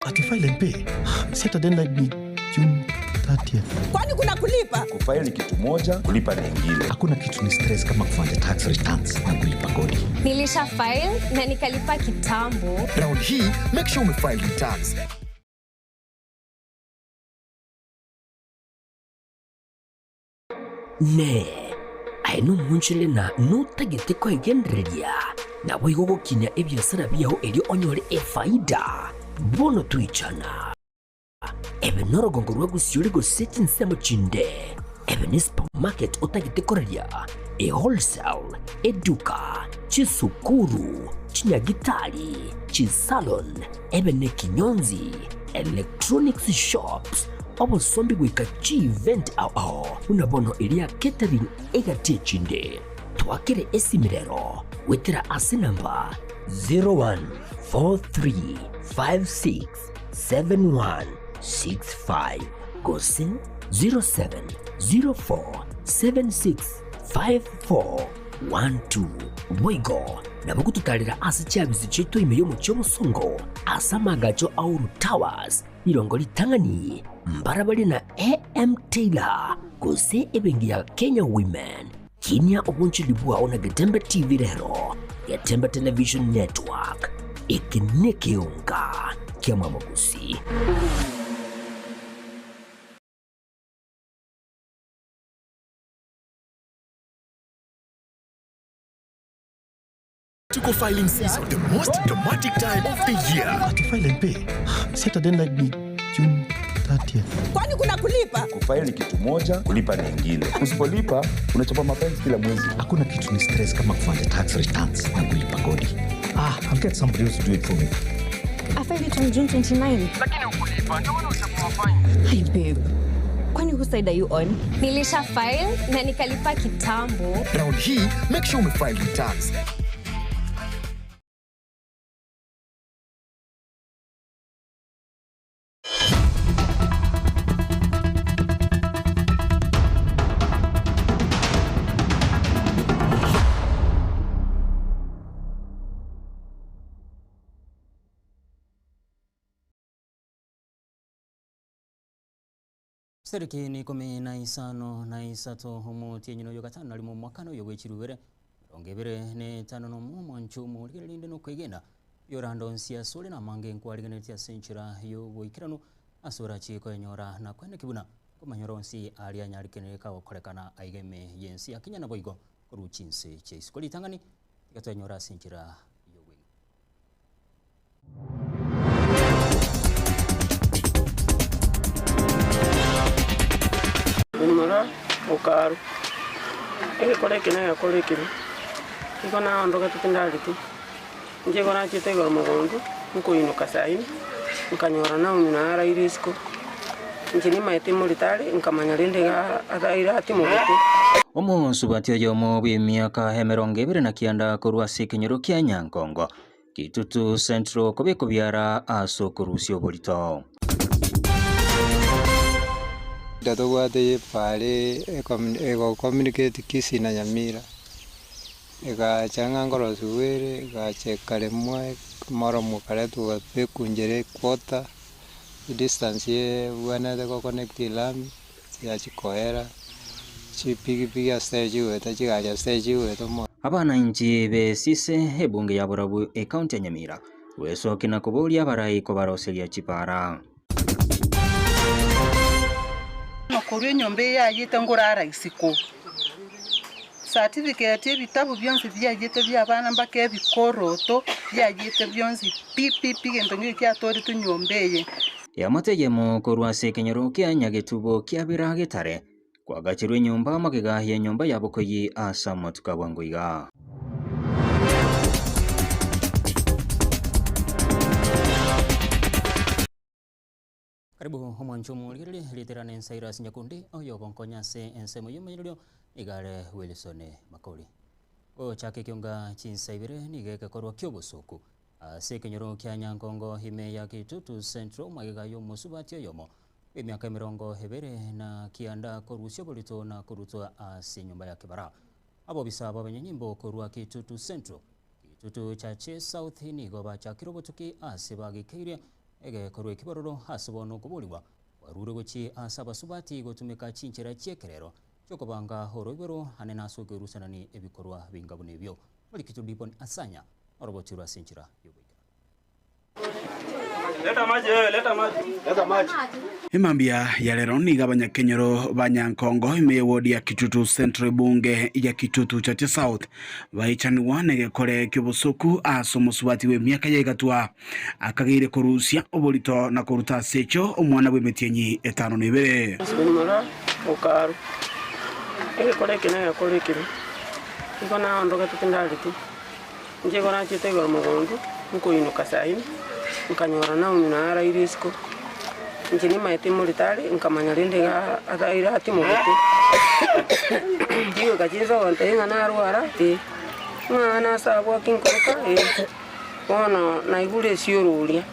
Ati file and pay. Set a deadline ni June 30th. Kwani kuna kulipa? Kufaili ni kitu moja, kulipa ni ingine. Hakuna kitu ni stress kama kufanya tax returns na kulipa kodi. Nilisha file na nikalipa kitambo. Round hii make sure umefile returns. Ne, aye nomonchore na notagete koegendereria, naboigo gokinia ebiasara biao erio onyore efaida. Bono toichana. Ebe norogongo rwa gosiori gose chinsemo chinde, ebe ne supermarket otagete koraria, e wholesale, eduka, chisukuru, chinyagitari, chisalon, ebe nekinyonzi, electronics shops, obosombi goika chi-event ao ao buna bono eria catering egati echinde. Twakere esimi rero goetera ase namba 0143567165 gose 0704765412. Boigo nabo gototarera ase chiabisi chiaito ime y'omochie omosongo ase amaagacho a Uhuru Towers, rirongo ritang'ani, mbarabare na AM Taylor gose ebenki ya Kenya Women. Kinia obonchori bwao na Getembe TV rero, Getembe Television Network, eke nekeonga kia Mwamogusi. Tuko filing season, the most dramatic time of the year. Ati file and pay. Set a deadline ni June 30th. Kwani kuna kulipa? Kufaili ni kitu moja, kulipa ni ingine. Usipolipa unachapa mapenzi kila mwezi. Hakuna kitu ni stress kama kufanya tax returns na kulipa kodi. Ah, I'll get somebody else to do it for me. I filed it on June 29. Hi babe. Kwani whose side are you on? Nilisha file na nikalipa kitambo. Round hii make sure umefile returns. Chitariki n'ikomi na isano na isato omotienyi noyo gatano na rimo omwakano oyo bwechirubere emerongo ebere na etano na omo omwancho omorigereria rinde nokwegena yoranda onsi asore na amange nkwarigeneretie ase enchera yoboikeranu ase orachie koenyora na kweneki buna komanyora onsi aria anyarikenere kagokorekana aiga ime yensi ya Kenya naboigo korwa chinse chia isiko ritang'ani tiga twenyora ase enchera yobweng'e. Momura okarwa, egekora eke negekora ekebe, igo naondogete tindareti, inche igo nachete igoro mogondo, nkoinuka saa ine, nkanyora Naomi naye araire isiko, inche nimaete morito are, nkamanya rende iga araire atimogete. Omosubati oyomo bw'emiaka emerongo ebere na kianda korwa ase ekenyoro kia Nyankongo, Kitutu Central kobekwa biara ase okorusia oborito. Tobwate epara ego communicate Kisii na Nyamira, egacha ng'a nkorosiwa ere, egacha ekaremwa omoromo okaretwa ogabekwa nchera equarter, edistance ebwenerete go connect elami, chiachi koera, chipikipiki ase chigoeta chigari ase chigoeta mono. Abananchi b'esise ebunge ya Borabu ecounty ya Nyamira gwesokia na koboria abarai kobaroseria chipara. Korwa enyomba eye yayete ngorara isiko, certificate ebitabu bionsi biayete bia abana mpaka ebikoroto biayete bionsi pi pi pi gento ng'eki kiatoretwe nyomba eye. Eamate eyemo korwa ase ekenyoro kia Nyagetubo kia Biragetare kwagachirwe enyomba magega y'enyomba ya Bokoyi ase amatuko a bwango iga. Karibu omwancho omorigereria, rietera ne Cyrus Nyakundi oyogonkonya ase ensemo y'omonyererio nigo are Wilson Makori. Gochaka ekionga chinsa ibere nigo egekorwa ki'obosoku ase ekenyoro kia Nyankongo ime ya Kitutu Central magega y'omosubati oyomo bw'emiaka emerongo ebere na kianda korusia oborito na korutwa ase enyomba ya kebara. Abobisa b'abanyanyimbo korwa Kitutu Central, Kitutu Chache South nigo bachakire obotuki ase bagikeirie. Egekorwa ekibororo ase bono okoborigwa kwarure gochia ase abasubati gotumeka chinchera chi'ekerero chi'okobanga oroiboro ane nase okoerusanani ebikorwa binga buna ebio. Marikito Dibon Asanya orobotirwe ase enchera y'oboikeranu. Emambia ya rero nigo abanyakenyoro ba Nyankongo ime y'ewodi ya Kitutu Central ebunge ya Kitutu Chache South baichanigwa negekore ki'obosoku ase omosubati bw'emiaka ya igatwa akageire korusia oborito na koruta ase echo omwana bw'emetienyi etano na ebere. Omomura okarwa, egekore eke negekore ekebe, nigo naondogete tindareti, inche igo nachete igoro mogondo, nkoinuka saa ine, nkanyora Naomi naye araire isiko, inche nimaete morito are, nkamanya rende iga araire atimogete, rigoika chinsa ogontebia ng'a narwara, eh, ng'a nase abwo aki nkoroka, eh. Bono naigure esiororia,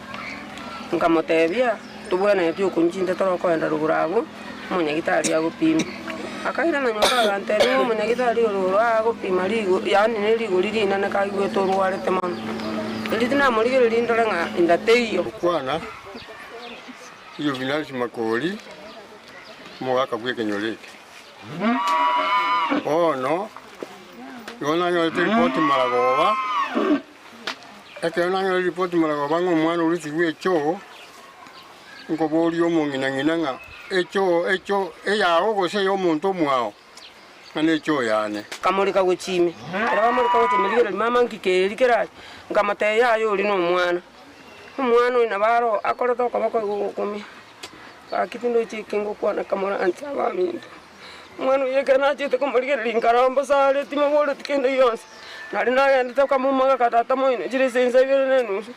nkamotebia, Tobwenereti okonchinte tore okoenda rogoro agwo, omonyagitari agopime. Akairana nyomba agantebia ng'a omonyagitari ore oro agopima rigo yaani ne rigori rinene kaigwete orwarete mono. Erio tinamorigereria ndore ng'a inda teiyo. Gokwana, Juvenal Makori, omogaka bw'ekenyoro eke. Bono igo nanyorete ripoti maragoba, ekero nanyora ripoti maragoba ng'a omwana orusigwe echoo, nkoboria omong'ina ng'ina ng'a echoo echoo eyao gose eya omonto omwao, ng'a nechoo yane. Nkamorika gochia ime. Ekero bamorika gochia ime, rigereria mama nki keri kerari? Nkamotebia yaya oria nomwana. Omwana oyo nabo aro akorete okoboko igo gokumia. Gaki tindochi eki ngokwana kamoranche abaminto. Omwana oyio ekero nachete komorigereria nkarora mbosa are timoboreti kende gionsi. Nari nagendete nkamomaga tata moino chire ase ensa ibere na enusu,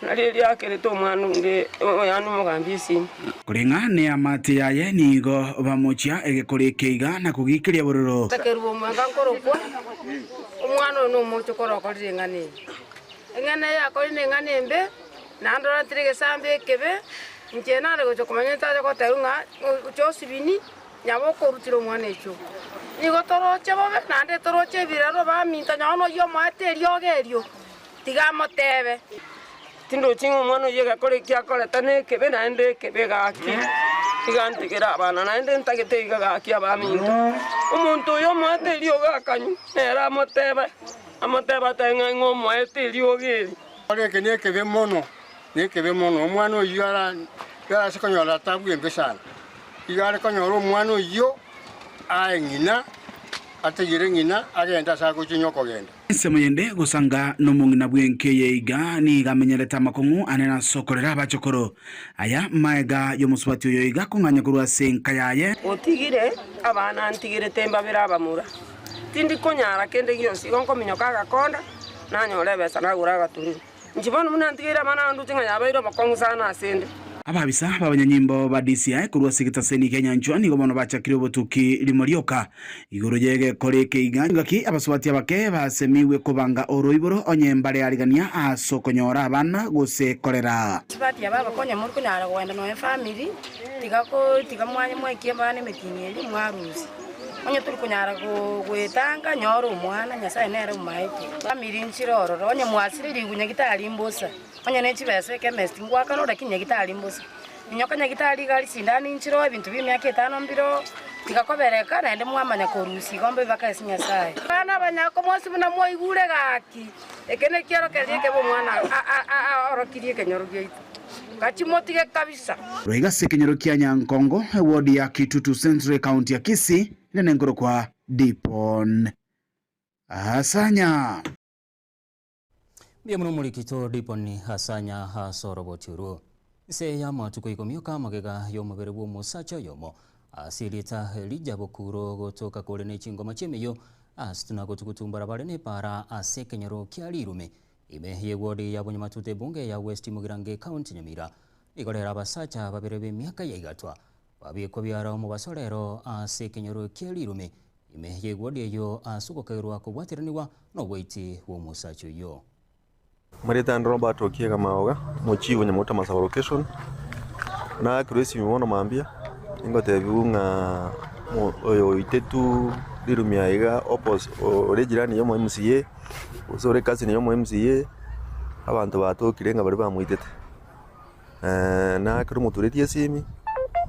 nari erio akerete omwana onde yaani omogambi esimi. Koreng'a neamate yaye nigo bamochia egekora eke iga na kogiikeria bororo. Takerua omwenga nkorokwa, omwana oyo nomoche korokorire eng'ana eye. Eng'ana eye akorire neng'ana embe, naende oretire egesambe ekebe, inche nare gocha komanya ntache gotebia ng'a Josibini nabo okorutera omwana echoo. Nigo toroche bobe, naende toroche ebirero baminto nonye noyio omoete eriogo erio, tiga amotebe. Tindochi ng'a omwana oyio egekora eki akorete nekebe, naende ekebe gaki iga ntigere abana, naende ntagete iga gaki abaminto. Omonto oyo omoete eriogo akanywa, nere amotebe, amotebe atebe ng'a ing'o omoete eriogo eri. Ore eke nekebe mono, nekebe mono, omwana oyio ara arase konyora taabu embe sana. Igo are konyora omwana oyio ae ng'ina, ategere ng'ina agende ase agochinya okogenda. Ensemo yende gosanga nomong'ina bw'enka eye iga nigo amenyerete amakong'u ane nase okorera abachokoro. Aya maega y'omosubati oyo iga akong'anya korwa ase enka yaye. Otigire abana ntigerete mbabere abamura, tindi konyara kende gionsi, igo nkominyoka agakonda, nanyora ebesa nagora agaturiro. Inche bono buna ntigeire abana aba ndoche ng'a yabeire obokong'u sana ase 'nde. Ababisa b'abanyanyimbo ba DCI korwa ase egetaseni kia Nyanchwa nigo bono bachakire obotuki rimo rioka igoro y'egekora eke iga engaki abasubati abake basemigwe kobanga oroiboro onye mbare arigania ase okonyora abana gose korera. Chibati aba abakonya more konyara kogenda nonya efamiri, tiga ko tiga mwanye mwaikie abana emetinyi eria mwarusia. Onye tori konyara goetanga, nyora omwana, Nyasae nere omomaete. Famiri nchire ororo, onye mwasire rigu nyagitari mbosa, onye ne chibesa ekemesti ngwakana ore lakini nyagitari mbosa. Minyoka nyagitari iga aria chindani nchire oo, ebinto bia emiaka etano mbire oo, tiga kobereka naende mwamanya korusia igo mbobe ase Nyasae. Abana abanyaka mwensi buna mwaigure gaki, eke nekiorokererio ekebe omwana aorokirie ekenyoro giaito. Gachie motige kabisa. Roiga ase ekenyoro kia Nyankongo, eward ya Kitutu Central ecounty ya Kisii, ere nenkorokwa Dipon Asanya. Mbuya mono omorikito Dipon Asanya ase oroboti orwo. Inse y'amatuko ikomi oka magega y'omobere bw'omosacha oyomo ase erieta Elijah Bokuro gotoka kore ne chingoma chi'emeyio ase tunagotugutumbara bare nepaara ase ekenyoro kia Rirume Ime y'ewodi ya Bonyamatuta ebunge ya West Mugirango Ekaunti Nyamira nigo rero abasacha babere b'emiaka ya igatwa babekwa biara omobaso rero ase ekenyoro kia Rirume ime y'ewodi eyio ase ogokagerwa kobwateranigwa noboiti bw'omosacha oyio. Marieta ande Robert Okiega Maoga, omochief o Nyamauta Masaba Location, naakirwe esimi bono mambia, ningotebiwa ng'a oyo oitetwe rirumi aiga opos ore ejirani ya omo MCA. Gose ore cousin ya omo MCA, abanto batokire ng'a baria bamoitete. Naakera omotureti esimi,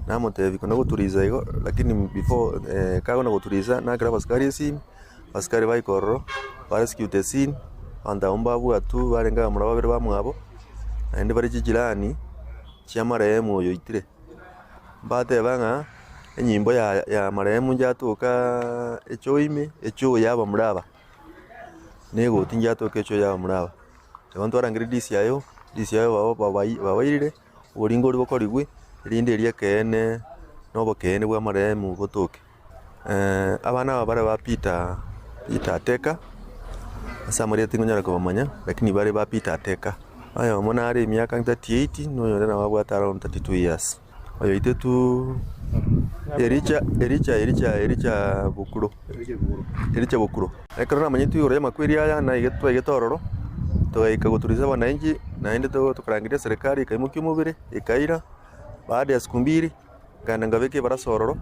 namotebia kona goturiza igo, lakini before kagona goturiza naakera abasikari esimi, abasikari baika ororo, ba rescue the scene, abanto abwo mbabwatwe barenge abamura babere bamwabo, naende bare chijirani chia marehemu oyo oitire. Mbateba ng'a enyimbo ya ya marehemu yatoka echoo ime, echoo ya abamura aba, na egoti yatoka echoo ya abamura aba. Igo ntwarangire DCIO, DCIO babo babai babairire, oboringo oria bokorigwe, erinde erio ekeene na obokeene bwa amarehemu botoke. Abana aba bare ba Peter, Peter Ateka, ase amarieta tingonyara kobamanya, lakini bare ba Peter Ateka. Oyomo nare emiaka 38, na oyonde nabo abwate around 32 years. Oyoitetwe Elicha, Elicha, Elicha, Elicha Bukuro, Elicha Bukuro. Ekero namanyetwe igoro y'amakweri aya, naige twaigete ororo, togaika goturisa abananchi, naende to tokarangeria eserekari ekaimokia omobere, ekaira, baada ya siku mbiri, nkaenda nkabeka ebarasa ororo,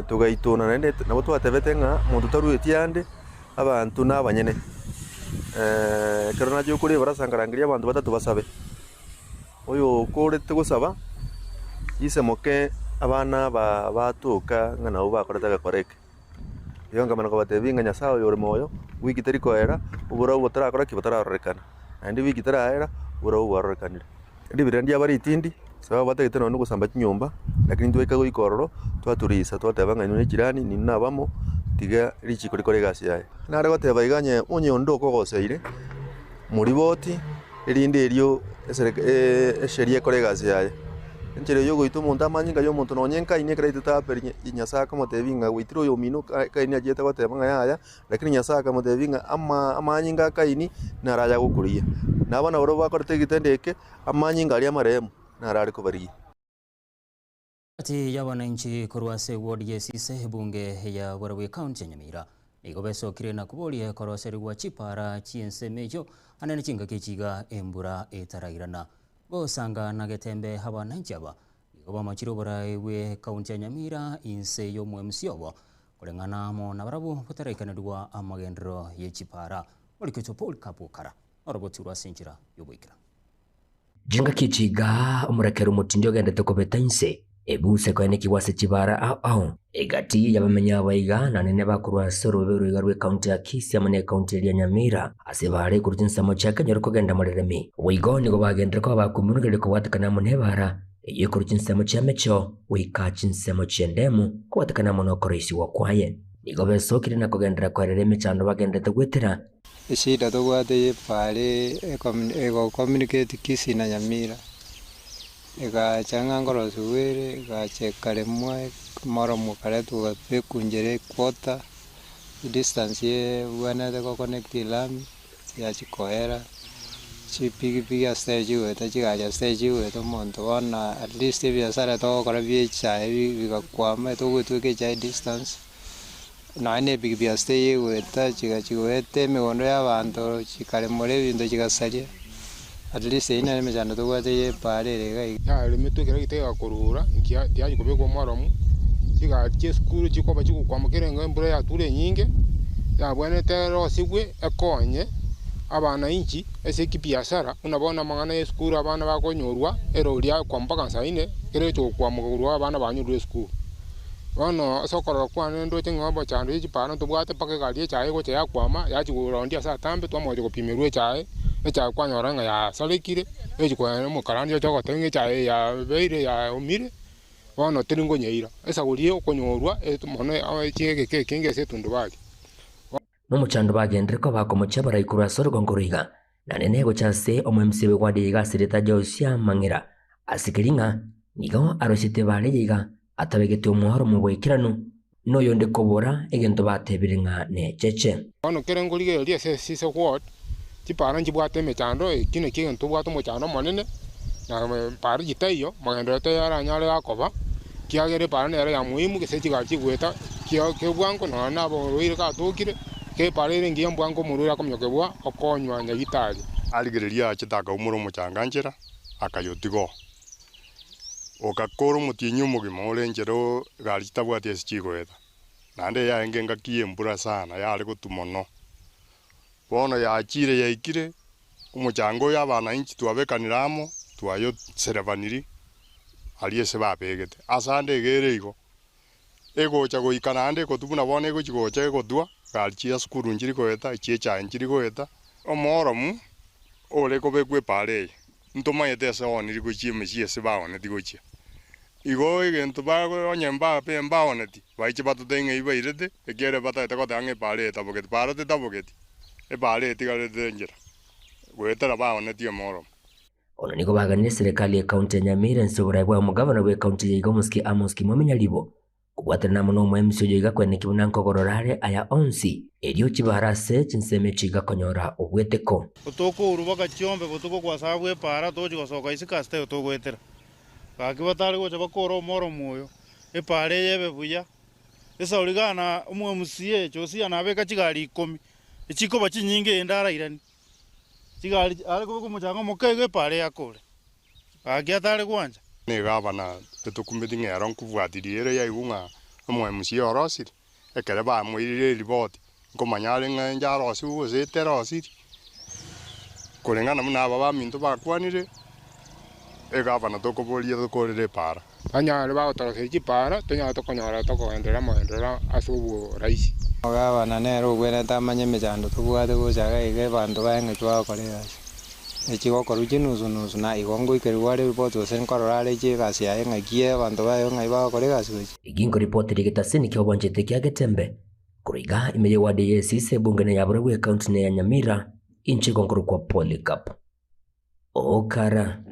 togaitona naende nabo twatebete ng'a monto tarueti ande, abanto na abanyene. Ekero nachia gokora ebarasa nkarangeria abanto batato basabe. Oyokorete gosaba, isemoke abana aba batoka ng'a nabwo bakorete agakora eke. Igo nkamanya kobatebia ng'a Nyasae oyo ore moyo, wiki teri koera, oborabu botarakora ki? Botararorekana. Naende wiki teraera, oborabu bwarorekanire. Riberera ndiaba ritindi, sababu batagete nonye gosamba chinyomba, lakini ntwaika goika ororo, twaturisa twateba ng'a inwe ne chirani, ninwe nabamo, tiga richiko rikore egasi yaye. Nare goteba iga onye onye onde okogoseire, moriboti. Erinde erio esheria ekore egasi yaye. Enchera eyio ogoita omonto amanyinga y'omonto nonye nkaini ekero aitete Abeli, Nyasae akamotebia ng'a gwaitire oyomino, Kaini achiete goteba ng'a yaya, lakini Nyasae akamotebia ng'a amanyinga a Kaini naro ayagokorigia. Na abana barabwo bakorete egetendo eke, amanyinga aria amarehemu naro are kobarigia. Gati y'abananchi korwa ase eward y'Esise ebunge ya Bwerabu ekaunti ya Nyamira nigo besokire na koboria koroserigwa chipara chi'ensemo eyio ande ne chingaki echi iga embura etarairana. Gosanga na getembe abananchi aba nigo bamachire oboraai bw'ekaunti ya Nyamira inse y'omoMC obo koreng'ana amo nabarabwo botaraikaneriwa amagenderero ye chipara. Moriketwe Paul Kabukara norobotirwe ase enchera y'oboikeranu. Chingaki echi iga omorekeri omotindi ogendete kobeta inse, ebuse ekoenekigwa ase chibara ao ao. Egati y'abamenyi aba iga nanene bakorwa ase orobebe roiga rw'ekaunti ya Kisii amo n'ekaunti eria ya Nyamira, ase bare korwa chinsemo chia Kenyoro kogenda Moreremi. Boigo nigo bagenderere koba bakoimunugereria kobwatekana amo nebara eyio ekorwa chinsemo chia Mecho goika chinsemo chi'Endemu kobwatekana amo nokoroisigwa kwaye. Nigo besokire na kogenderera kwerera emechando bagendererete gwetera. Eshida tobwate y'epara ego communicate Kisii na Nyamira, egacha ng'a nkorosiwa ere, egacha ekaremwa omoromo okaretwa okabekwa nchera equarter, edistance ebwenerete go connect elami, chiachia koera, chipikipiki ase tari chigoeta chigari ase tari chigoeta omonto bono atleast ebiasara togokora bia echae bigakwama togoetweka echae distance. Nonya nepikipiki ase teiyo egoeta, chigachia goeta emegondo y'abanto, chikaremora ebinto chigasaria, at least eyio nere emechando tobwate eye epaara ere iga iga. Yaremetwe ekero gete gegakorora, nkia tiachi kobekwa omoromu, chigari chia esukuru chikoba chigokwama kera engaki embura yature enyinge, yabwenerete erosigwe ekonye abanainchi ase ekibiasara, buna bono amang'ana ya esukuru abana bakonyorwa erori yakwama mpaka saa nne, ekero egocha gokwama korwa abana banyorire esukuru. Bono ase okorora kwane ndoche ng'a omochando ye chipara ntobwate mpaka egari y'echae egocha yakwama, yachia korondia ase atambe twamocha gopimerwa echae, echae kwanyora ng'a yasarekire, egochia koenda omokarani ocha ogoteba ng'a echae eye yabeire yaomire, bono teri nkonyeira. Esaguri eye okonyorwa mono egeka ekenge ase etundubari. Nomochando bagenderere koba bakomochia abarai korwa ase orogongo roiga, na nene gocha ase omoemisia bw'egwadi yaiga ase erieta Josia Mang'era, ase keria ng'a nigo arosete ebaare yaiga atabegete omworo moboikeranu, na oyonde kobora egento batebire ng'a necheche. Bono kere nkorigereria ase esise ward, chipara nchibwate emechando, eki nakio egento tobwate omochando omonene, na epara chitaiyo, magenderero taiyo aranyare gakoba, ekiagera epara nere ya muhimu gose chigari chigoeta kia bwango nonya na abarwaire gatokire, ekero epara ere engiya mbwango omorwaire akomanyokigwa okonywa nyagitari. Arigereria aachete akaumora omochanga nchera, akayotiga oo. Ogakora omotienyi omogima ore nchera oo egari chitabwati ase chigoeta. Naende yarenge engaki y'embura sana, yare gotwa mono. Bono yachiire yaikire, omochanga oyo abanainchi twabekanire amo, Twayoserebaniri aria ase babegete. Ase ande iga ere igo, egocha goika naende egotwa buna bono egochi gocha egotwa, gari chia sukuru nchiri goeta, echia echae nchiri goeta. Omooromu ore kobekwa epaara eye, ntomanyete ase ooniri gochia emechie ase baoneti gochia. Igo egento bago onye mbabe mbaoneti, baiche batotebie ng'a eyio bairete, ekiagera batagete goteba ng'a epaara eye etabogeti. Paara tetabogeti, epaara eye etigarete enchera, goetera baoneti omooromu. Ono nigo baganire eserekari y'ecounty ya Nyamira inse oborai bwa omogavana bw'ecounty ya iga omosike Amos Kimwami Nyaribo kobwaterana amo n'omoemisi oyo iga kweneki buna nkogorora are aya onsi erio chibare ase chinsemo echi iga konyora obweteko. Tokourwa baka chiombe botuko kwasaba bw'epaara tochi gosoka isiko ase taiyo togoetera. Gaki batare gocha bakore omoromo oyo, epaara eye ebe buya. Esauri gana omoMCA Josia nabeka chigari ikomi, echikoba chinyinge eyende arairanie. Chigari are kobeka omochanga omoke iga epaara eyakore. Gaki atare gwancha. Nigo abana etokumeti ng'a ero nkobwatirie ere yaigwa ng'a omoMCA orosire, ekero bamoirire eripoti, nkomanya are ng'a inche arosiwe gose terosiri. Koreng'ana buna aba baminto bakwanire, egavana tokoboria tokorere epaara. Banyare bagotoroseria chipaara, tonyare tokonyora tokogenderera amagenderero ase oboraisi. Gavana nere obwenerete amanye emechando tobwate gocha iga iga abanto baye ng'aki bagokora egasi. Echi gokorwa chinusu nusu na igo ngoikerigwa are ripoti gose nkorora are echi egasi yaye ng'aki abanto baye ng'ai bagokora egasi gochia. Eginko ripoti rigetasini ki'obwanchete kia Getembe, korwa iga ime y'eward ya Esise ebunge na yaborobwo ecounty ne ya Nyamira, inche igo nkorokwa Polycarp Okara.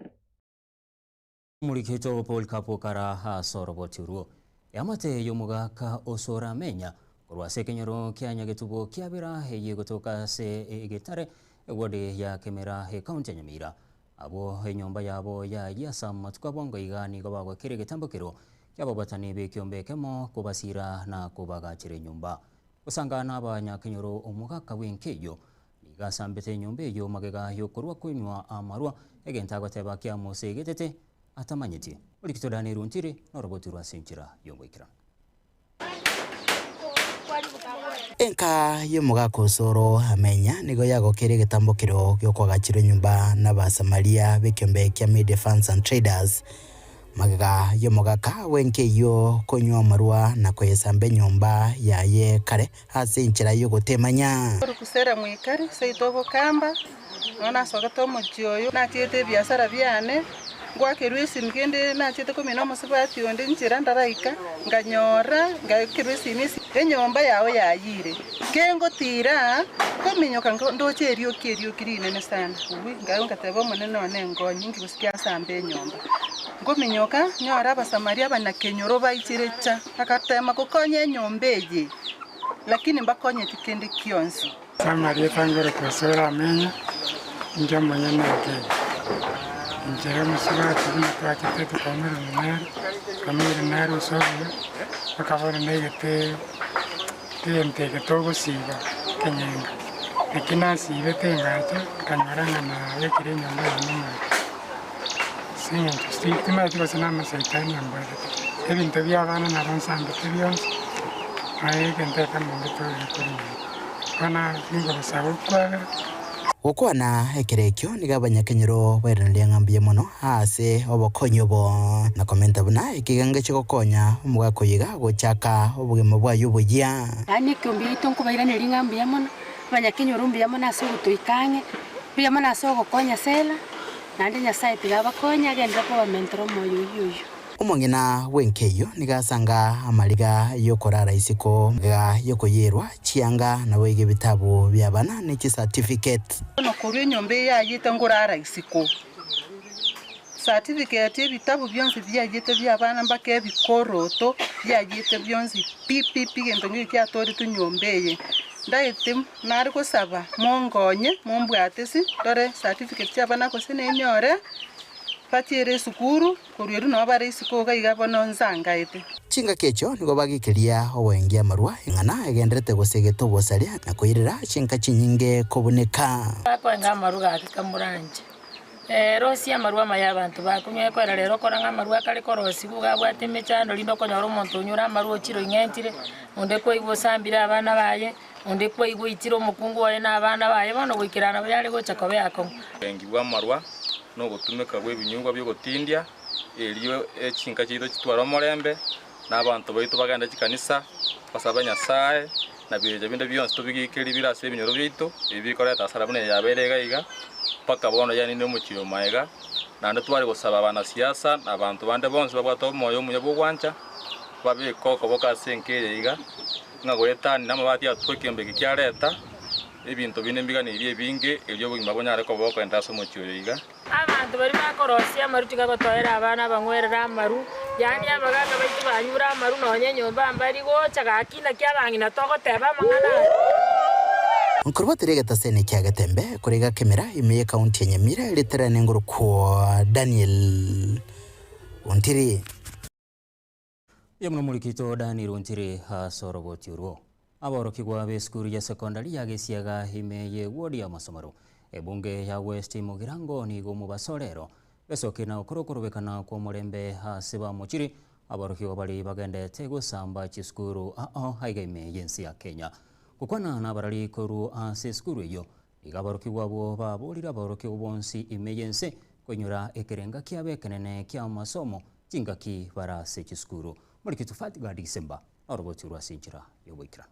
Omorikito Polycarp Okara ase oroboti orwo. Eamate y'omogaka Osoro Amenya korwa ase ekenyoro kia Nyagetubo kiabera eyio egotoka ase egetare eward ya Kemera ecounty ya Nyamira. Abwo enyomba yabo yayia ase amatuko abongo iga nigo bagwekire egetambokero ki'ababatani b'ekiombe ekemo kobasiira na kobagachera enyomba. Gosanga nabanyakenyoro omogaka bw'enka eyio nigo asambete enyomba eyio magega y'okorua konywa amarwa, egento agoteba kiamosegetete atamanyeti. Orikito Daniel Ontiri noroboti rwa ase enchera y'ogoikeranu. Enka y'omogaka Osoro Amenya nigo yagokeire egetambokero gi'okoagachirwa enyomba n'Abasamaria b'ekiombe kia Media Funds and Traders. Magega y'omogaka bw'enka eyio konywa amarwa na koyesamba enyomba yaye kare ase enchera y'ogotemanya. Kusera mwikari seito obokamba, nonya nasogete omochie oyo, nachete ebiasara biane, ngwakerwa esimi kende nachete komina omosubati onde nchera ndaraika, nkanyora ngakerwa esimi esi enyomba yao yayire, kengotira aa, nkominyoka nko ndoche erioki erioki rinene sana, uwi, nkaigwa ngateba omonene one nkonye inki gose kiasamba enyomba. Nkominyoka, nyore abasamaria abanyakenyoro baichire cha, bagatema gokonya enyomba eye, lakini mbakonyeti kende kionsi. Ase amarieta ngorokwa ase oramenye, inche omonyene ekeene. Inche omosubati buna twachete tokaumera nere, twamenyire nere ase obuya, mpaka bono naigete egento eke togosiba ekenyenga. Naki nasibete ngacha, nkanyora ng'a nabekire enyomba eye nomorero. Ase eng'encho timanyeti gose namasaitani ambwatete, ebinto bi'abana nabo nsambete bionsi, naye egento ekemo ngetorire korwa nyuma. Bono ningogosaba okwabera. Gokwana ekero ekio nigo abanyakenyoro bairaneria ng'a mbuya mono ase obokonyi obo, na komenta buna ekegango chigokonya omogaka oyo iga gochaka obogima bwaye oboyia. Yaani ekeombe giaito nkobairaneria ng'a mbuya mono, abanyakenyoro mbuya mono ase ogotoika ang'e, mbuya mono ase ogokonya Sela. Naende Nyasae tiga abakonye agenderere kobamentera omoyo oyio oyio. Omong'ina bw'enka eyio nigo asanga amariga y'okorara isiko, amariga y'okoyeerwa, chianga, naboigo ebitabu bi'abana ne chicertificate. Bono korwa enyomba eye yayete nkorara isiko, certificate ebitabu bionsi biayete bi'abana mpaka ebikoroto biayete bionsi pi pi pi gento ng'eki kiatoretwe nyomba eye. Ndaete Nare gosaba monkonye, mombwatesi, ndore certificate chi'abana gose nenyore, bachiere esukuru, korwa erio nabo bare isiko iga iga bono nsangaete. Chingaki echio nigo bagikeria oboengia amarwa, eng'ana egenderete gosegeta obosaria na koirera chinka chinyinge kobuneka. Bakoenga amarwa gaki kamoranche. Rosia amarwa amaya abanto bakonywa, ekwera rero okora ng'a amarwa akare korosigwa iga abwate emechando rinde okonyora omonto onyure amarwa ochire oing'entire, onde kwaigwa osambire abana baye, onde kwaigwa oitire omokungu oye na abana baye, bono goikerana nabo yare gocha koba eakong'u. Oboengi bw'amarwa. na ogotumeka bw'ebinyugwa bi'ogotindia, erio chinka chiaito chitware omorembe, na abanto baito bagende chikanisa, basabe Nyasae, na birecha binde bionsi tobigikerie bire ase ebinyoro biaito, ebi bikoreta asara buna eye yabeire iga iga, mpaka bono yaani nomochie o magega. Naende tware gosaba abanasiasa na abanto bande bonsi babwate omoyo omuya bw'ogwancha, babeke okoboko ase enka eye iga, ng'a goetania namabati atwo ekeombe eke kiareta, ebinto binde mbiganeirie ebinge, erio obogima bonyare koba bokoenda ase omochie oyo iga. Abanto baria bakorosia amaru tigagotoera abana abang'werere amaru, yaani abagaaka baito banyure amaru nonya enyomba mbari gocha gaki naki abang'ina togoteba amang'ana aya. Nkorobotera egetaseni kia Getembe kore gakemera ime y'ekaunti ya Nyamira riterane ngorokwo Daniel Ontiri. Oyo buna omorikito Daniel Ontiri ase oroboti orwo. Aborokigwa b'esukuru ya sekondari ya Gesiaga ime y'ewodi ya Masomoro, ebunge ya West Mugirango nigo omobaso rero besokie na gokora okorobekana kw'omorembe ase bamochiri aborokigwa baria bagendete gosamba chisukuru ao aiga ime y'ense ya Kenya. Gokwana nabarari korwa ase esukuru eyio, nigo aborokigwa abwo baborire aborokigwa bonsi ime y'ense koinyora ekerenga kiabo ekenene ki'amasomo chingaki bare ase chisukuru. Morikito Fatgard Gisemba noroboti orwo ase enchera y'oboikeranu.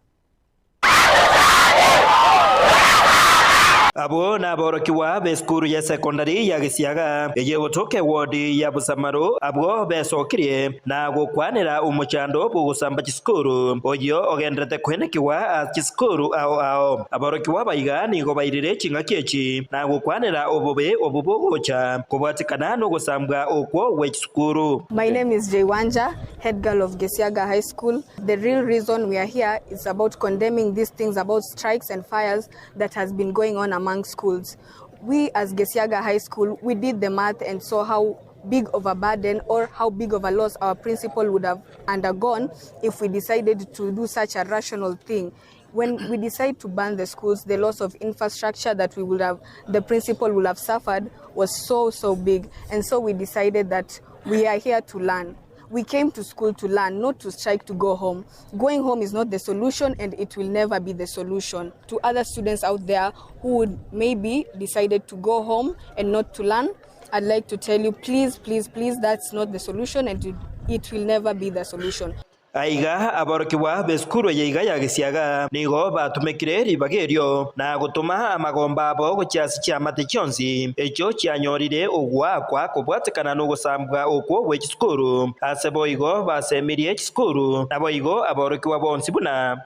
Abwo naborokigwa b'esukuru y'esekondari ya Gesiaga, eye egotoka ewodi ya Busamaru, abwo besokirie na gokwanera omochando bw'ogosamba chisukuru, oyio ogenderete koenekigwa ase chisukuru ao ao. Aborokigwa aba iga nigo bairire ching'aki echi na gokwanera obobe obwo bogocha kobwatekana nogosambwa okwo gwe chisukuru. My name is Jay Wanja, head girl of Gesiaga High School. The real reason we are here is about condemning these things about strikes and fires that has been going on among schools. We as Gesiaga High School, we did the math and saw how big of a burden or how big of a loss our principal would have undergone if we decided to do such a rational thing. When we decide to ban the schools, the loss of infrastructure that we would have, the principal would have suffered was so, so big. And so we decided that we are here to learn. We came to school to learn, not to strike to go home. Going home is not the solution and it will never be the solution. To other students out there who would maybe decided to go home and not to learn, I'd like to tell you, please, please, please, that's not the solution and it, it will never be the solution. Aiga aborokigwa b'esukuru eye iga ya Gesiaga nigo batumekire ribaga erio na gotoma amagomba abo gochia ase chiamate chionsi echio chianyorire ogoakwa kobwatekana nogosambwa okwo gwe chisukuru. Ase boigo basemirie chisukuru naboigo aborokigwa bonsi buna.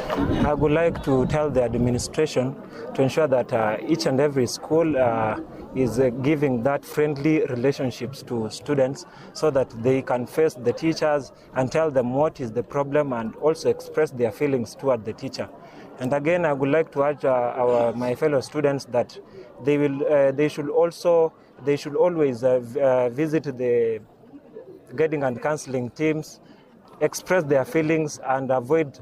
I would like to tell the administration to ensure that each and every school is giving that friendly relationships to students so that they can face the teachers and tell them what is the problem and also express their feelings toward the teacher. And again, I would like to urge our, my fellow students that they will, they should also, they should always visit the guiding and counseling teams, express their feelings and avoid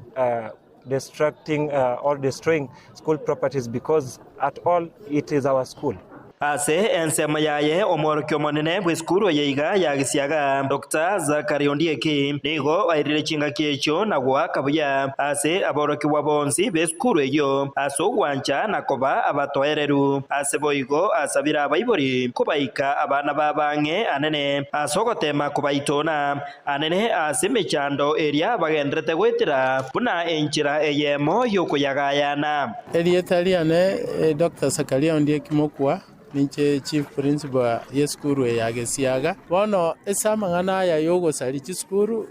destructing or destroying school properties because at all it is our school. Ase ensemo yaye omworokia omonene bw'esukuru eye iga ya Gesiaga, Doctor Zachary Ondieki, nigo airire chingaki echio na goaka buya ase aborokigwa bonsi b'esukuru eyio ase ogwancha na koba abatoereru. Ase boigo asabire abaibori kobaika abana babo ang'e anene ase ogoteema kobaitona anene ase emechando eria bagenderete goetera buna enchera eyemo y'okoyagayana. Erieta riane Doctor Zakaria Ondieki Mokua, ninche Chief Principal y'esukuru eye ya Gesiaga. Bono ase amang'ana aya y'ogosaria chisukuru,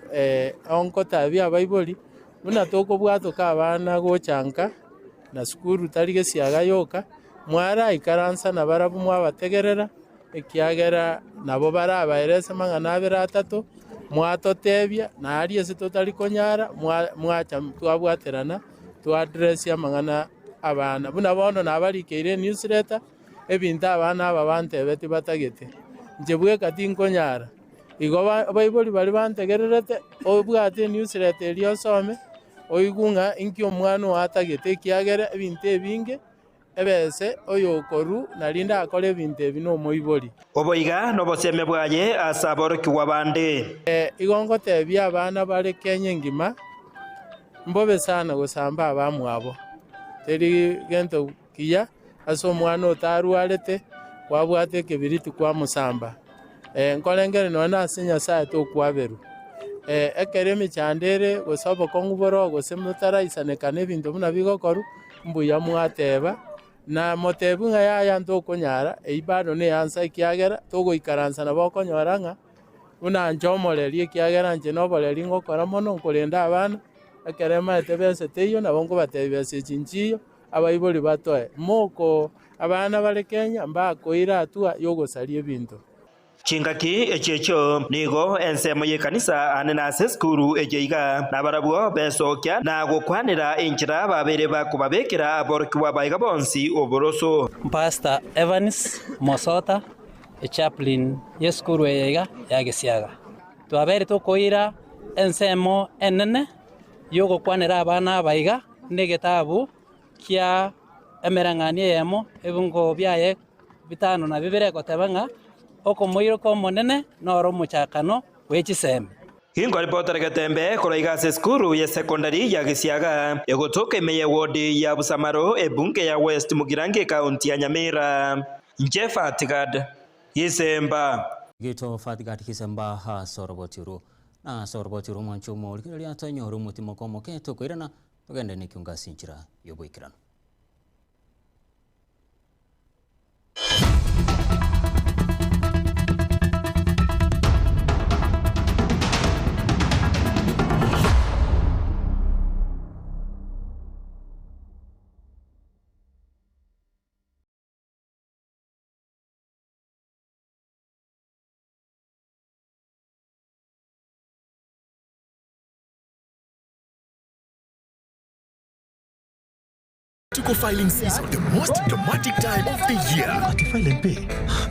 nkotabia abaibori buna tokobwatoka abana gocha nka na sukuru tari Gesiaga yoka, mwaraikaransa nabarabwo mwabategerera, ekiagera nabo barabaerese amang'ana abere atato, mwatotebia, na aria ase totari konyara, mwacha twabwaterana, twaadressia amang'ana abana. Buna bono nabarikeire enewsletter, ebinto abana aba bantebetie batagete, inche bweka tinkonyara. Igo abaibori baria bantegererete, obwate enewsletter eria osome, oigwe ng'a inki omwana oo atagete, ekiagera ebinto ebinge. Ebese oyokorua na rinde akore ebinto ebi nomoibori. Obo iga nobosemi bwaye ase aborokigwa bande. Igo ngotebia abana bare Kenya engima, mbobe sana gosamba abamwabo. Teri gento kiya ase omwana otarwarete, Kwabwata ekebiriti kwamosamba. Nkorengere nonya na ase Nyasae tokwaberwa. Ekero emechando ere, gose obokong'u bore oo, gose motaraisaneka na ebinto buna bigokorwa, mbuya mwateba, na motebie ng'a yaya ntokonyara, eyio bado neansa ekiagera togoikaransa nabo okonyora ng'a buna inche omoreri ekiagera inche na oboreri ngokora mono nkorenda abana, ekero emaete besa teiyo nabo nkobatebia besa echi nchiyo, abaibori batoe. Moko abana bare Kenya mbakoira hatua yogosaria ebinto. Chingaki echio echio nigo ensemo y'ekanisa aane na ase esukuru eyio iga, nabarabwo besokia na gokwanera enchera babeire bakobabekera aborokigwa baiga bonsi oboroso. Pastor Evans Mosota, echaplain y'esukuru eye iga ya Gesiaga. Twabeire tokoira ensemo enene y'ogokwanera abana aba iga negetabu kia emereng'anio eyemo, ebingo biaye bitano na bibere egoteba ng'a okomoiroka Omonene noro omochakano bwe chisemi. Inkoripotera Getembe korwa iga ase esukuru ye secondary ya Gesiaga egotoka ime ye ward ya Busamaro ebunge ya West Mugirango ekaunti ya Nyamira. Inche Fatgad Gisemba. Gito Fatgad Gisemba ase oroboti orwo. Na ase oroboti orwo omwancho omorigereria tonyore omotimoko omoke tokoirana togende nekiunga ase enchera y'oboikeranu. Tuko filing season, the most dramatic time of the year. Ati file and pay.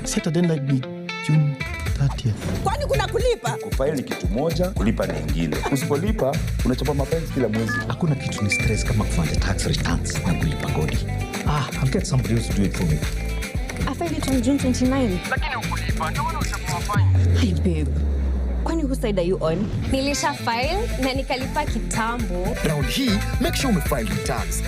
Set a deadline ni June 30th. Kwani kuna kulipa? Kufaili ni kitu moja, kulipa ni ingine. Usipolipa unachapa mapenzi kila mwezi. Hakuna kitu ni stress kama kufanya tax returns na kulipa kodi. Ah, I'll get somebody else to do it for me. I filed it on June 29. Lakini ukulipa ndio maana uchapa mafaini. Hi babe. Kwani whose side are you on? Nilisha file na nikalipa kitambo. Round hii, make sure umefile returns.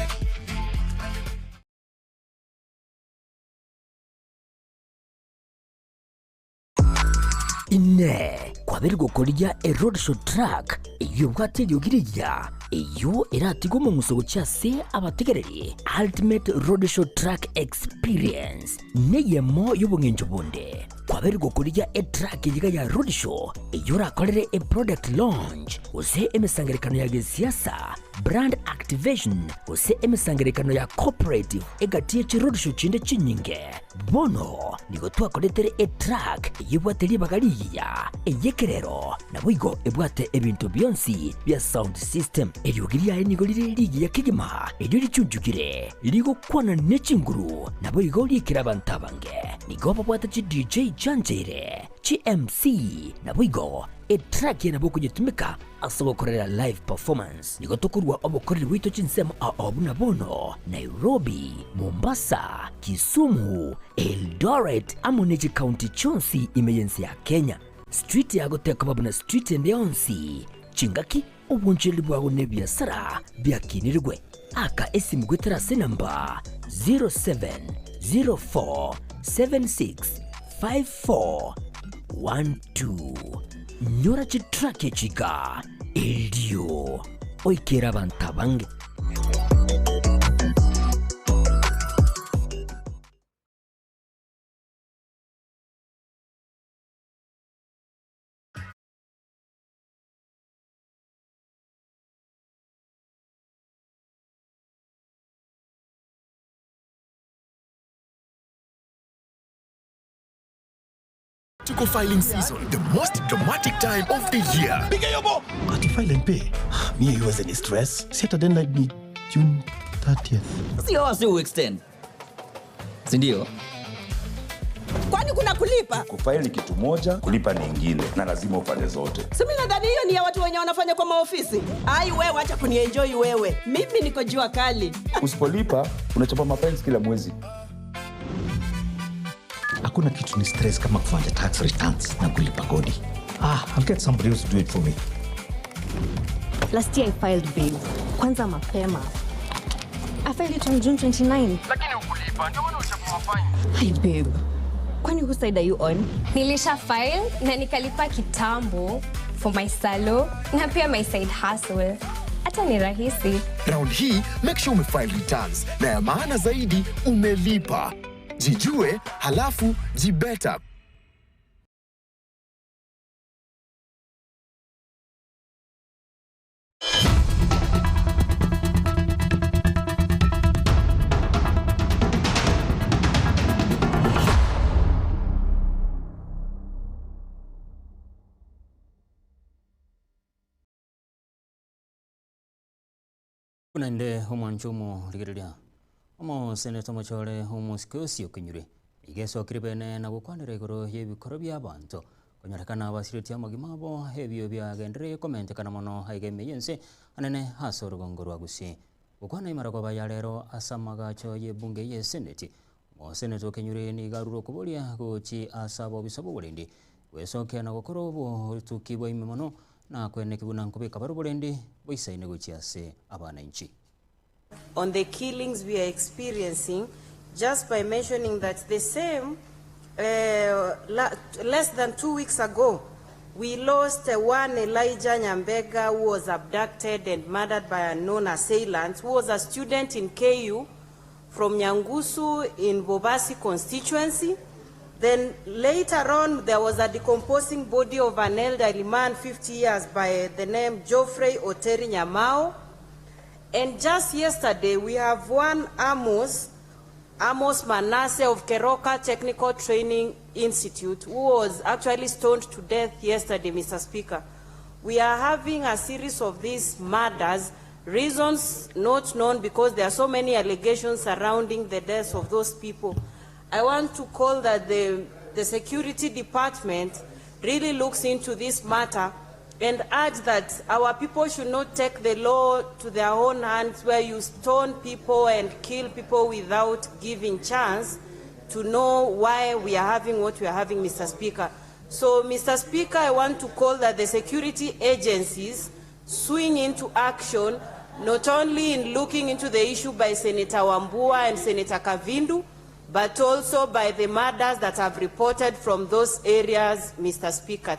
Inee! Kwabeire gokorigia eroadshow truck eyio ebwate eriogi rigiya, eyio eratigwe omong'uso gochia ase abategereri? Ultimate Roadshow Truck Experience neyemo y'obong'encho bonde. Kwabeire gokorigia etruck eyio iga ya roadshow eyio orakorere eproduct launch gose emesangererekano ya gesiasa, brand activation gose emesangererekano ya cooperative egati ye chiroadshow chinde chinyinge. Bono nigo twakoretere etruck eyio ebwate ribaga rigiya, ey'ekerero, naboigo ebwate ebinto bionsi bia sound system. Eriogi riaye nigo rire rigiya kegima, erio richunchukire, rigokwana ne chinguru, naboigo riikire abanto abange. Nigo babwate chi DJ chiancheire, chi MC, naboigo etruck eye nabo okonyetumeka Ase ogokorera live performance nigo tokorua obokoreri bwaito chinsemo ao buna bono Nairobi, Mombasa, Kisumu, Eldoret amo ne chikaunti chionsi ime y'ense ya Kenya. Street yago tekoba buna street ende yonsi, chingaki, obonchereri bwago na ebiasara biakinirigwe. Aka esimu goetera ase enamba 0704765412. Nyora chitraki echi iga, erio oikere abanto abange. Tuko filing season, the most dramatic time of the year. Ati file and pay. Mie iweze ni stress. Set a deadline ni June 30th. Si hawa si uextend. Si ndio? Kwani kuna kulipa? Kufaili ni kitu moja, kulipa ni ingine, na lazima ufanye zote. Si mimi nadhani hiyo ni ya watu wenye wanafanya kwa maofisi. Ai wewe acha kunienjoy wewe. Mimi niko jua kali. Usipolipa unachapa mapenzi kila mwezi. Hakuna kitu ni stress kama kufanya tax returns na kulipa kodi. Ah, I'll get somebody else to do it for me. Last year I filed babe. Kwanza mapema. I filed it on June 29. Lakini ukulipa ndio maana uchapa mafaini. Hi babe. Kwani whose side are you on? Nilisha file na nikalipa kitambo for my salo na pia my side hustle. Hata ni rahisi. Round hii make sure umefile returns na ya maana zaidi umelipa. Jijue halafu jibeta. Buna inde omwancho omorigereria, omoseneta omochore omosike osio okinyure, nigo esokire bene na gokwanera igoro y'ebikoro bi'abanto, konyorekana basiretie amagima abo ebio biagendererire komentekana mono aiga ime y'ense anene ase orogongo rwa Gusii. Gokwana imarogoba ya rero ase amagacho y'ebunge y'eseneti, omoseneta okenyure nigo arure okoboria gochi ase abobisa b'oborendi gwesokia na gokora obotuki bwa ime mono na kweneki buna nkobeka bare oborendi boisaine gochia ase abananchi. On the killings we are experiencing just by mentioning that the same uh, less than 2 weeks ago we lost one Elijah Nyambega who was abducted and murdered by unknown assailants, who was a student in KU from Nyangusu in Bobasi constituency. Then later on, there was a decomposing body of an elderly man, 50 years, by the name Geoffrey Oteri Nyamao. And just yesterday, we have one Amos, Amos Manasseh of Keroka Technical Training Institute, who was actually stoned to death yesterday, Mr. Speaker. We are having a series of these murders, reasons not known because there are so many allegations surrounding the deaths of those people. I want to call that the, the security department really looks into this matter and urge that our people should not take the law to their own hands where you stone people and kill people without giving chance to know why we are having what we are having, Mr. Speaker. So, Mr. Speaker, I want to call that the security agencies swing into action, not only in looking into the issue by Senator Wambua and Senator Kavindu, but also by the murders that have reported from those areas, Mr. Speaker.